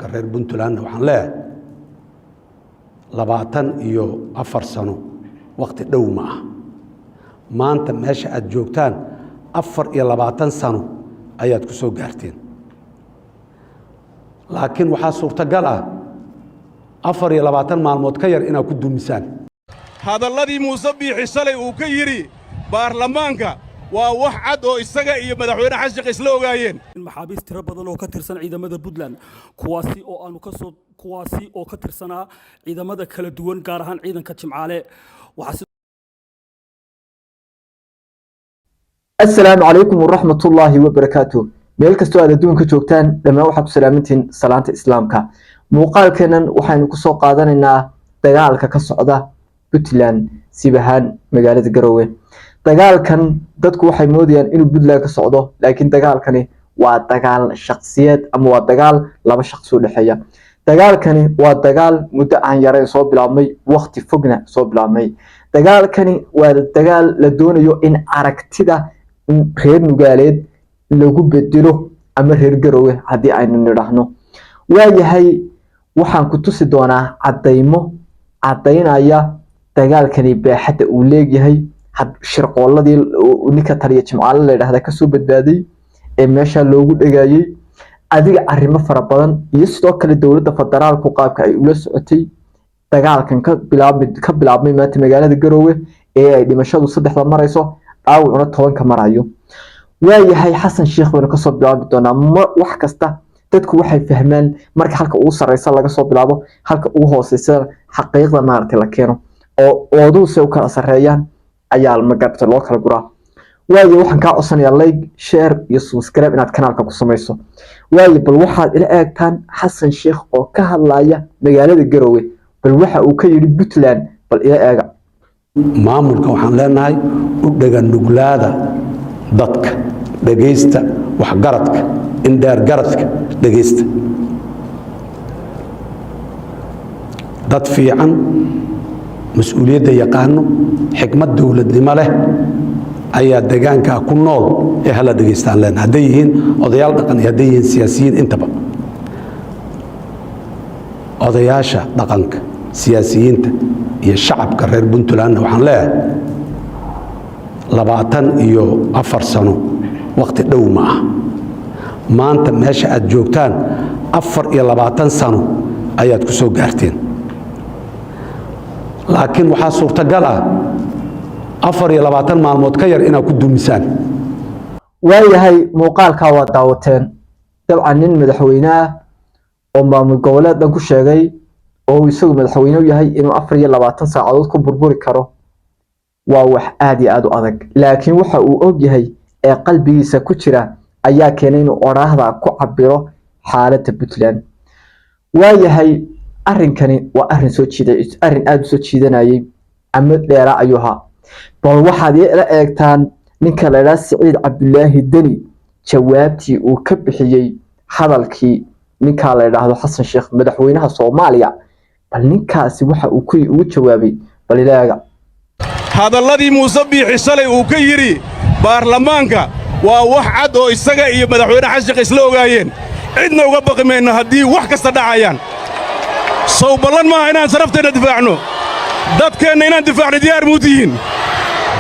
Shacabka reer Puntlandna waxaan leeyahay, 24 sano wakhti dhow ma ah. Maanta meesha aad joogtaan 24 sano ayaad ku soo gaarteen, laakiin waxaa suurtagal ah 24 maalmood ka yar inaad ku dumisaan. Hadalladii Muuse Biixi shalay uu ka yidhi baarlamaanka waa wax cad oo isaga iyo Madaxweyne Xasan Sheekh isla ogaayeen. Maxaabiist tiro badan oo ka tirsan ciidamada Puntland, kuwaasi oo aanu kasoo kuwaasi oo ka tirsanaa ciidamada kala duwan, gaar ahaan ciidanka Jimcaale, waxaa Asalaamu calaykum waraxmatullaahi wabarakaatu. Meel kastoo aad adduunka joogtaan, dhammaan waxaad ku salaamantihiin salaanta Islaamka. Muuqaalkeennan waxaynu kusoo qaadanaynaa dagaalka ka socda Puntland, sib ahaan magaalada Garowe. Dagaalkan dadku waxay moodayaan inuu Puntland ka socdo, laakiin dagaalkani waa dagaal shakhsiyeed ama waa dagaal laba shaqsi u dhexeeya. Dagaalkani waa dagaal muddo aan yarayn soo bilaabmay, waqti fogna soo bilaabmay. Dagaalkani waa dagaal la doonayo in aragtida reer Nugaaleed lagu bedelo ama reer Garowe haddii aynu nidhaahno. Waayahay, waxaan ku tusi doonaa caddaymo caddaynaya dagaalkani baaxadda uu leegyahay, shirqooladii ninka taliya Jimcaale la yidhahda kasoo badbaaday ee meesha loogu dhegayay, adiga arrimo fara badan, iyo sidoo kale dowladda federaalku qaabka ay ula socotay dagaalkan ka bilaabmay maanta magaalada Garowe ee ay dhimashadu saddexda marayso, dhaawacuna 10-ka marayo. Waayahay, Xasan Sheekh baynu kasoo bilaabi doonaa. Wax kasta dadku waxay fahmaan marka halka ugu sareysa laga soo bilaabo, halka ugu hooseysa xaqiiqda maaragtay la keeno, oo ooduhu se u kala sareeyaan ayaa magarta loo kala guraa. Waayo, waxaan kaa codsanayaa like, share iyo subscribe inaad kanaalka ku samayso. Waayo, bal waxaad ila eegtaan Xasan Sheekh oo ka hadlaya magaalada Garowe. Bal waxa uu ka yidhi Puntland bal ila eega. Maamulka waxaan leenahay, u dhaganuglaada dadka, dhegaysta waxgaradka, indheergaradka dhegaysta. Dad fiican, mas-uuliyadda yaqaano, xikmad dowladnimo leh ayaa degaankaa ku nool ee hala dhegaystaan leenahay, hadday yihiin odayaal dhaqan iyo hadday yihiin siyaasiyiin intaba. Odayaasha dhaqanka, siyaasiyiinta iyo shacabka reer Puntlandna waxaan leeyahay, 24 sano wakhti dhow ma ah. Maanta meesha aad joogtaan 24 sano ayaad ku soo gaarteen, laakiin waxaa suurtagal ah 24 maalmood ka yar inaad ku dumisaan. Waayahay, muuqaalkaa waa daawateen. Dabcan nin madaxweyne ah oo maamul goboleed dhan ku sheegay oo uu isagu madaxweyne u yahay inuu 24 saacadood ku burburi karo waa wax aada iyo aada u adag, laakiin waxa uu og yahay ee qalbigiisa ku jira ayaa keenay inuu odhaahda ku cabiro xaaladda Puntland. Waayahay, arrinkani waa arrin soo jiida, arrin aada u soo jiidanayay ama dheeraa ayuu ahaa. Bal waxaad ila eegtaan ninka la idhaha Siciid Cabdulaahi Deni jawaabtii uu ka bixiyey hadalkii ninkaa la idhaahdo Xasan Sheekh, madaxweynaha Soomaaliya. Bal ninkaasi waxa uu ku ugu jawaabay bal ila eega. Hadalladii Muuse Biixi shalay uu ka yidhi baarlamaanka waa wax cad oo isaga iyo Madaxweyne Xasan Sheekh isla ogaayeen. Cidna uga baqi mayno haddii wax kasta dhacayaan. Sow ballan maaha inaan sharafteenna difaacno, dadkeenna inaan difaacno? Diyaar muu tihiin?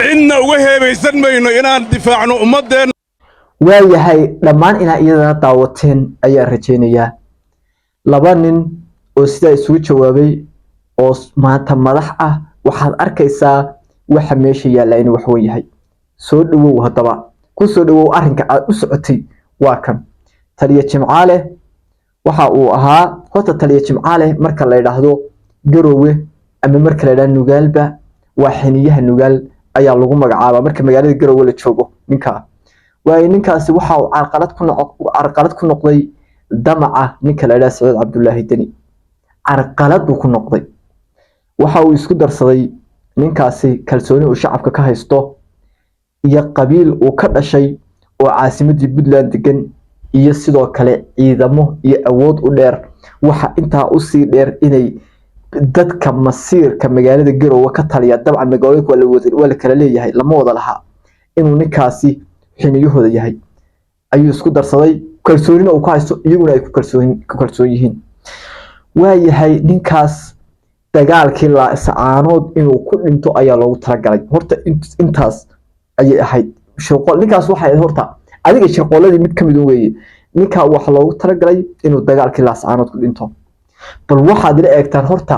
Cidna uga heebaysan mayno inaan difaacno ummaddeenna. Waayahay, dhammaan inaa iyadana daawateen ayaa rajaynayaa. Laba nin oo sidaa isugu jawaabay oo maanta madax ah, waxaad arkaysaa waxa meesha yaalla inuu waxweyn yahay. Soo dhawow, haddaba ku soo dhawow arrinka aad u socotay. Waa kan taliya Jimcaale. Waxa uu ahaa horta taliya Jimcaale. Marka la yidhaahdo Garowe ama marka la yidhahdo Nugaalba, waa xiniyaha Nugaal ayaa lagu magacaabaa marka magaalada Garowe la joogo ninka. Waayo, ninkaasi waxa uu carqalad ku noqday damaca ninka la yidhahdo Saciid Cabdulaahi Deni. Carqalad buu ku noqday. Waxa uu isku darsaday ninkaasi kalsooni uu shacabka ka haysto iyo qabiil uu ka dhashay oo caasimadii Puntland degan, iyo sidoo kale ciidamo iyo awood u dheer. Waxa intaa usii dheer inay dadka masiirka magaalada Garowe ka taliya, dabcan magaalooyinka waa la kala leeyahay, lama wada lahaa, inuu ninkaasi xiniyahooda yahay ayuu isku darsaday, kalsoonina uu ka haysto, iyaguna ay ku kalsoon yihiin. Waayahay, ninkaas dagaalkii Laascaanood inuu ku dhinto ayaa loogu talagalay. Horta intaas ayay ahayd shirqool ninkaas. Waxay ahayd horta adiga shirqooladii mid ka mid un weeye. Ninkaa waxa loogu talagalay inuu dagaalkii Laascaanood ku dhinto. Bal waxaad ila eegtaan horta,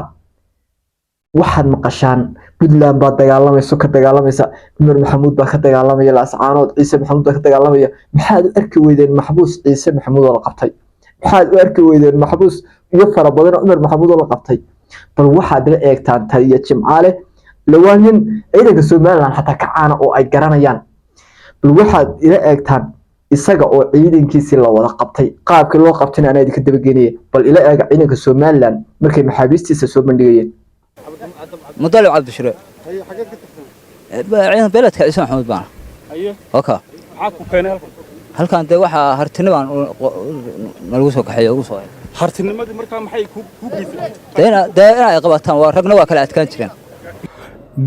waxaad maqashaan Puntland baa dagaalamayso, ka dagaalamaysa, Cumar Maxamuud baa ka dagaalamaya Laascaanood, Ciise Maxamuud baa ka dagaalamaya. Maxaad u arki weydeen maxbuus Ciise Maxamuud oo la qabtay? Maxaad u arki weydeen maxbuus iyo fara badan oo Cumar Maxamuud oo la qabtay? Bal waxaad ila eegtaan taliya Jimcaale, lawaa nin ciidanka Somaliland xataa ka caana oo ay garanayaan. Bal waxaad ila eegtaan isaga oo ciidankiisii la wada qabtay, qaabkii loo qabtayna anaa idinka dabageynaya. Bal ila eega ciidanka Somaliland markay maxaabiistiisa soo bandhigayeen. Mudalib Cabdishire, ciidan beeleedka Ciise Maxamuud baana. Waka Maxaa ku keenay halkan? Halkan dee waxaa hartinibaan nalagu soo kaxeeyo ugu soo Hartinimadii markaa maxay ku geysay? Dee inay qabataan waa ragna waa kala adkaan jireen.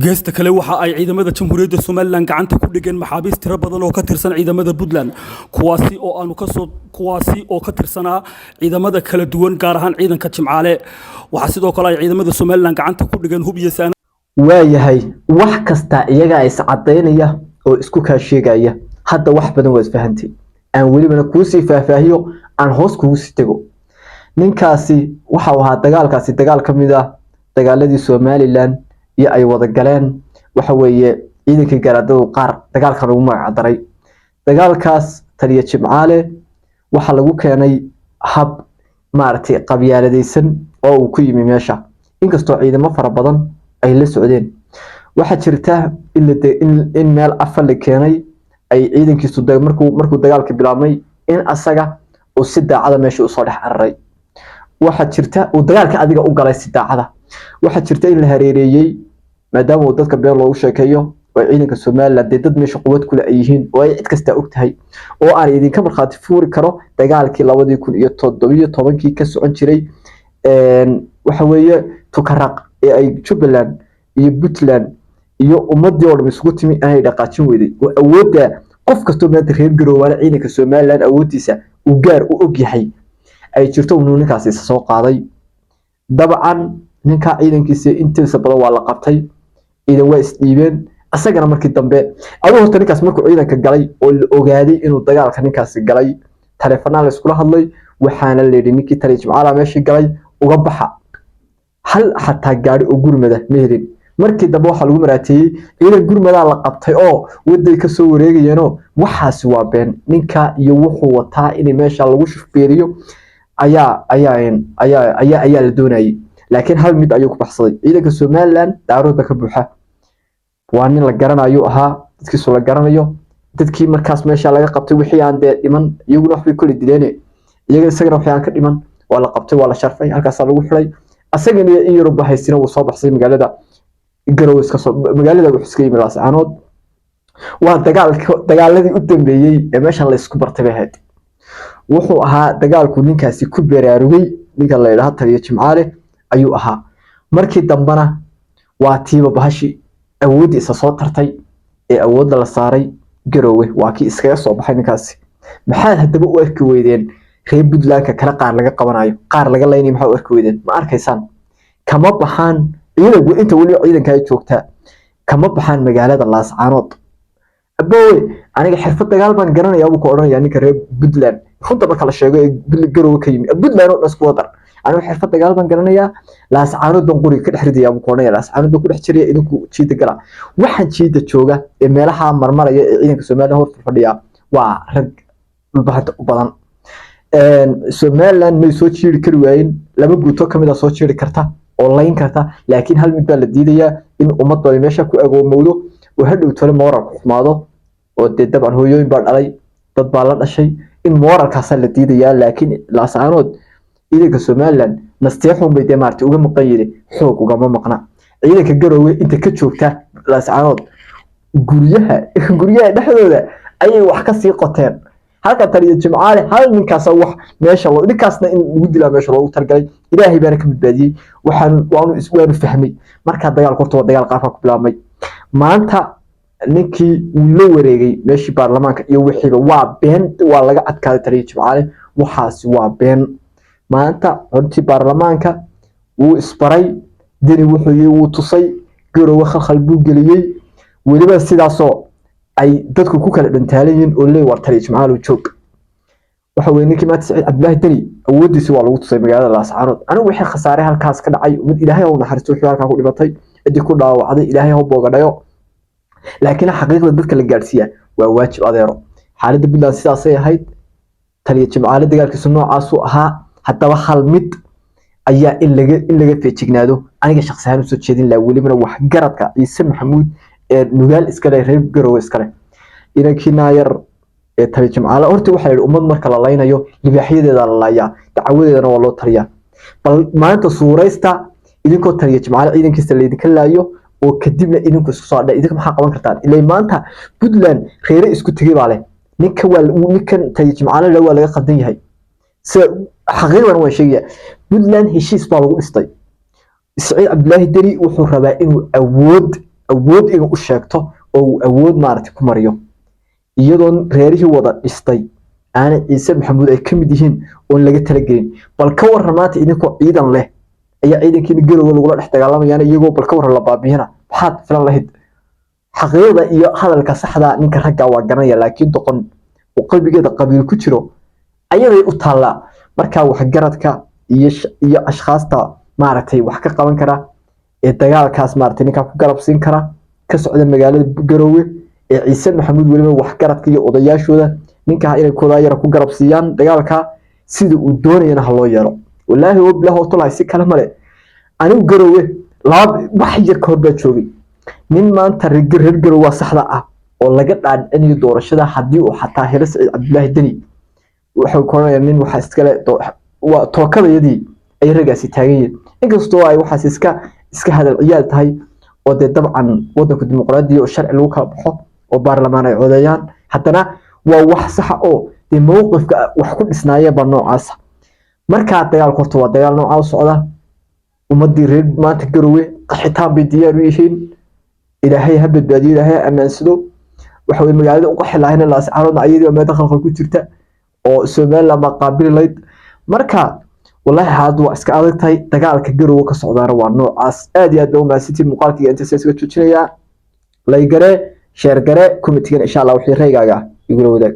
Geesta kale, waxa ay ciidamada Jamhuuriyadda Somaliland gacanta ku dhigeen maxaabiist tiro badan oo ka tirsan ciidamada Puntland, kuwaasi oo aanu kasoo kuwaasi oo ka tirsanaa ciidamada kala duwan, gaar ahaan ciidanka Jimcaale. Waxaa sidoo kale ay ciidamada Somaliland gacanta ku dhigeen hub iyo saanad. Waayahay, wax kasta iyagaa is caddaynaya oo isku kaa sheegaya. Hadda wax badan waad fahantay. Aan welibana kuusii faahfaahiyo, aan hoos kugu sii tego. Ninkaasi waxau ahaa, dagaalkaasi dagaal ka mid ah dagaaladii Somaliland iyo ay wada galeen, waxa weeye ciidankii garaadadu qaar dagaalkan ugu magac daray. Dagaalkaas taliya Jimcaale waxaa lagu keenay hab maaragtay qabyaaladaysan oo uu ku yimi meesha, inkastoo ciidamo fara badan ay la socdeen. Waxaa jirta in meel afar la keenay ay ciidankiisu markuu dagaalka bilaabmay in asaga uu si daacada meesha usoo dhex cararay. Waxaa jirta uu dagaalka adiga u galay si daacada. Waxaa jirta in la hareereeyey, maadaama uu dadka been loogu sheekeeyo oo ciidanka Somaliland dee dad meesha quwad kule ay yihiin oo ay cid kasta og tahay, oo aan idinka markhaati fuuri karo dagaalkii 2017-kii ka socon jiray, waxa weeye Tukaraq, ee ay Jubbaland iyo Puntland iyo ummadii oo dhan isugu timi inay dhaqaajin weyday, oo awoodda qof kastoo maanta reer Garoowaana ciidanka Somaliland awooddiisa uu gaar u og yahay ay jirto, inuu ninkaasi isa soo qaaday. Dabcan ninka ciidankiisa intiisa badan waa la qabtay, ciidan waa isdhiibeen. Isagana markii dambe aduu horta ninkaas markuu ciidanka galay oo la ogaaday inuu dagaalka ninkaasi galay, taleefanaa la iskula hadlay, waxaana la yidhi ninkii taliya Jimcaala meeshii galay, uga baxa. Hal xataa gaari oo gurmada ma helin. Markii dambe waxaa lagu maraateeyey ciidan gurmadaa la qabtay oo waday kasoo wareegayeenoo. Waxaasi waa been. Ninka iyo wuxuu wataa in meesha lagu shufbeeriyo ayaa la doonayay, laakiin hal mid ayuu ku baxsaday. Ciidanka Somaliland daarood baa ka buuxa. Waa nin la garanayo ahaa, dadkiisu la garanayo. Dadkii markaas meesha laga qabtay, wixii aan dee dhiman iyaguna waxbay kole dileen iyaga, isagana wixii aan ka dhiman waa la qabtay, waa la sharfay, halkaasaa lagu xidhay. Asagana in yaroo haystina wuu soo baxsay magaalada Garowe iska soo, magaalada wuxuu iska yimi Laascaanood. Waa dagaalka dagaaladii u dambeeyey ee meeshan la isku bartay bay ahayd. Wuxuu ahaa dagaalku ninkaasi ku baraarugay, ninka la yidhaahdo taliya Jimcaale ayuu ahaa. Markii dambena waa tiiba bahashi awooddii isa soo tartay ee awoodda la saaray Garowe, waa kii iskaga soo baxay ninkaasi. Maxaad haddaba u arki weydeen reer Puntlandka kale qaar laga qabanayo, qaar laga laynayo? Maxaa u arki weydeen? Ma arkaysaan? Kama baxaan ciidanku inta weli ciidanka ay joogtaa, kama baxaan magaalada Laascaanood. Abowe, aniga xirfad dagaal baan garanayaa buu ka odhanayaa ninka reer Puntland. Runta marka la sheego ee Garowe ka yimi, Puntland oo dhan isku wadar, aniga xirfad dagaal baan garanayaa, Laascaanood baan qoriga ka dhex ridayaa buu ka odhanaya, Laascaanood baan ku dhex jiraya, idinku jiida gala. Waxaan jiida jooga ee meelaha marmaraya ee ciidanka Somaliland hor fadhiya waa rag dhulbahanta u badan. Somaliland may soo jiiri kari waayeen, laba guuto kamid a soo jiiri karta oo layn karta, laakiin hal mid baa la diidayaa: in ummad bali meesha ku agoomowdo oo hadhow tole mooralku xumaado, oo dee dabcan hooyooyin baa dhalay, dad baa la dhashay, in mooralkaasaa la diidayaa. Laakiin Laascaanood ciidanka Somaliland nasteexun bay dee maaragtay uga maqan yiri, xoog ugama maqna. Ciidanka Garowe inta ka joogta Laascaanood guryaha dhexdooda ayay wax ka sii qoteen. Halka taliya Jimcaale hal ninkaas wax meesha loo ninkaasna in lagu dilaa meesha loogu talagalay, Ilaahay baana ka badbaadiyey. Waxaan waanu fahmay markaa dagaalku horta waa dagaal qaabka ku bilaabmay. Maanta ninkii uu la wareegay meeshii baarlamaanka iyo wixiiba waa been, waa laga adkaaday taliya Jimcaale. Waxaasi waa been. Maanta runtii baarlamaanka wuu isbaray Deni, wuxuu yii wuu tusay Garowe, khalkhal buu geliyey. Weliba sidaasoo ay dadku ku kala dhantaalan yihiin oo leey war taliya Jimcaalow joog. Waxa weye ninkii maanta Saciid Cabdilaahi Deni awoodiisa waa lagu tusay magaalada Laascaanood. Anigu wixii khasaare halkaas ka dhacay, mid Ilaahay ha u naxariisto wixii halkaa ku dhimatay, ciddii ku dhaawacday Ilaahay ha u boogadhayo, laakiin xaqiiqda dadka la gaadhsiiyaa waa waajib, adeero. Xaaladda Puntland sidaasay ahayd, taliya Jimcaale dagaalkiisu noocaasuu ahaa. Haddaba hal mid ayaa in laga feejignaado aniga shaqsi ahaan usoo jeedin lahaa, welibana waxgaradka Ciise Maxamuud ee Nugaal iskale, reer Garowe iskale, inankii naayar ee taliya Jimcaale. Horta waxaa yidhi, ummad marka la laynayo libaaxyadeeda la laayaa, dacawadeedana waa loo taliyaa. Bal maanta suuraysta idinkoo taliya Jimcaale ciidankiisa laydinka laayo oo kadibna idinku isku soo adha, idinka maxaa qaban kartaan? Ilaa maanta Puntland reere isku tegay baa leh ninka, waa ninkan taliya Jimcaale la waa laga qaldan yahay. Sida xaqiiqdan waan sheegaya, Puntland heshiis baa lagu dhistay. Saciid Cabdilaahi Deni wuxuu rabaa inuu awood inuu u sheegto oo uu awood maaragtay ku mariyo, iyadoon reerihii wada dhistay aanay Ciise Maxamuud ay ka mid yihiin oon laga talagelin. Bal ka waran maanta idinkoo ciidan leh ayaa ciidankiina Garowe lagula dhex dagaalamayaan iyagoo, bal ka waran la baabiyana, maxaad filan lahayd? Xaqiiqda iyo hadalka saxda ninka ragga waa garanaya, laakiin doqon oo qalbigeeda qabiil ku jiro ayaday u taallaa. Marka waxgaradka iyo ashkhaasta maaragtay wax ka qaban kara ee dagaalkaas maaragtay ninkaa ku garab siin kara ka socda magaalada Garowe ee Ciise Maxamuud, weliba waxgaradka iyo odayaashooda, ninkaa inay koodaa yara ku garab siiyaan dagaalka, sida uu doonayana ha loo yeelo. Wallaahi oo bilaah oo tolahay, si kale male. Anigu Garowe laba wax yar ka hor baa joogay. Nin maanta reer Garowe waa saxda ah oo laga dhaadhicinayo doorashada haddii uu xataa helo Saciid Cabdilaahi Deni, wuxuu koranaya nin waxa iskale waa tookadayadii ay raggaasi taagan yihiin, inkastoo ay waxaas iska hadal ciyaal tahay oo dee dabcan wadanku dimuqraadiya oo sharci lagu kala baxo oo baarlamaan ay codeeyaan, haddana waa wax saxa oo dee mowqifka wax ku dhisnaayeen baa noocaasa. Markaa dagaalku horta waa dagaal noocaa u socda. Ummadii reer maanta Garowe qaxitaan bay diyaar u yihiin. Ilaahay ha badbaadiyo, Ilaahay ha ammaansado. Waxa weye magaalada u qaxi lahayna Laascaanoodna ayadii baa meeda khalkhal ku jirta oo Somaliland baa qaabili lahayd. Marka wallahi xaaladdu waa iska adag tahay. Dagaalka Garowe ka socdaana waa noocaas. Aad iyo aad baa u mahadsantihiin. Muuqaalkayga intaas iska joojinayaa. Like garee, share garee, commentigan insha Allah wixii raygaaga igula wadaag.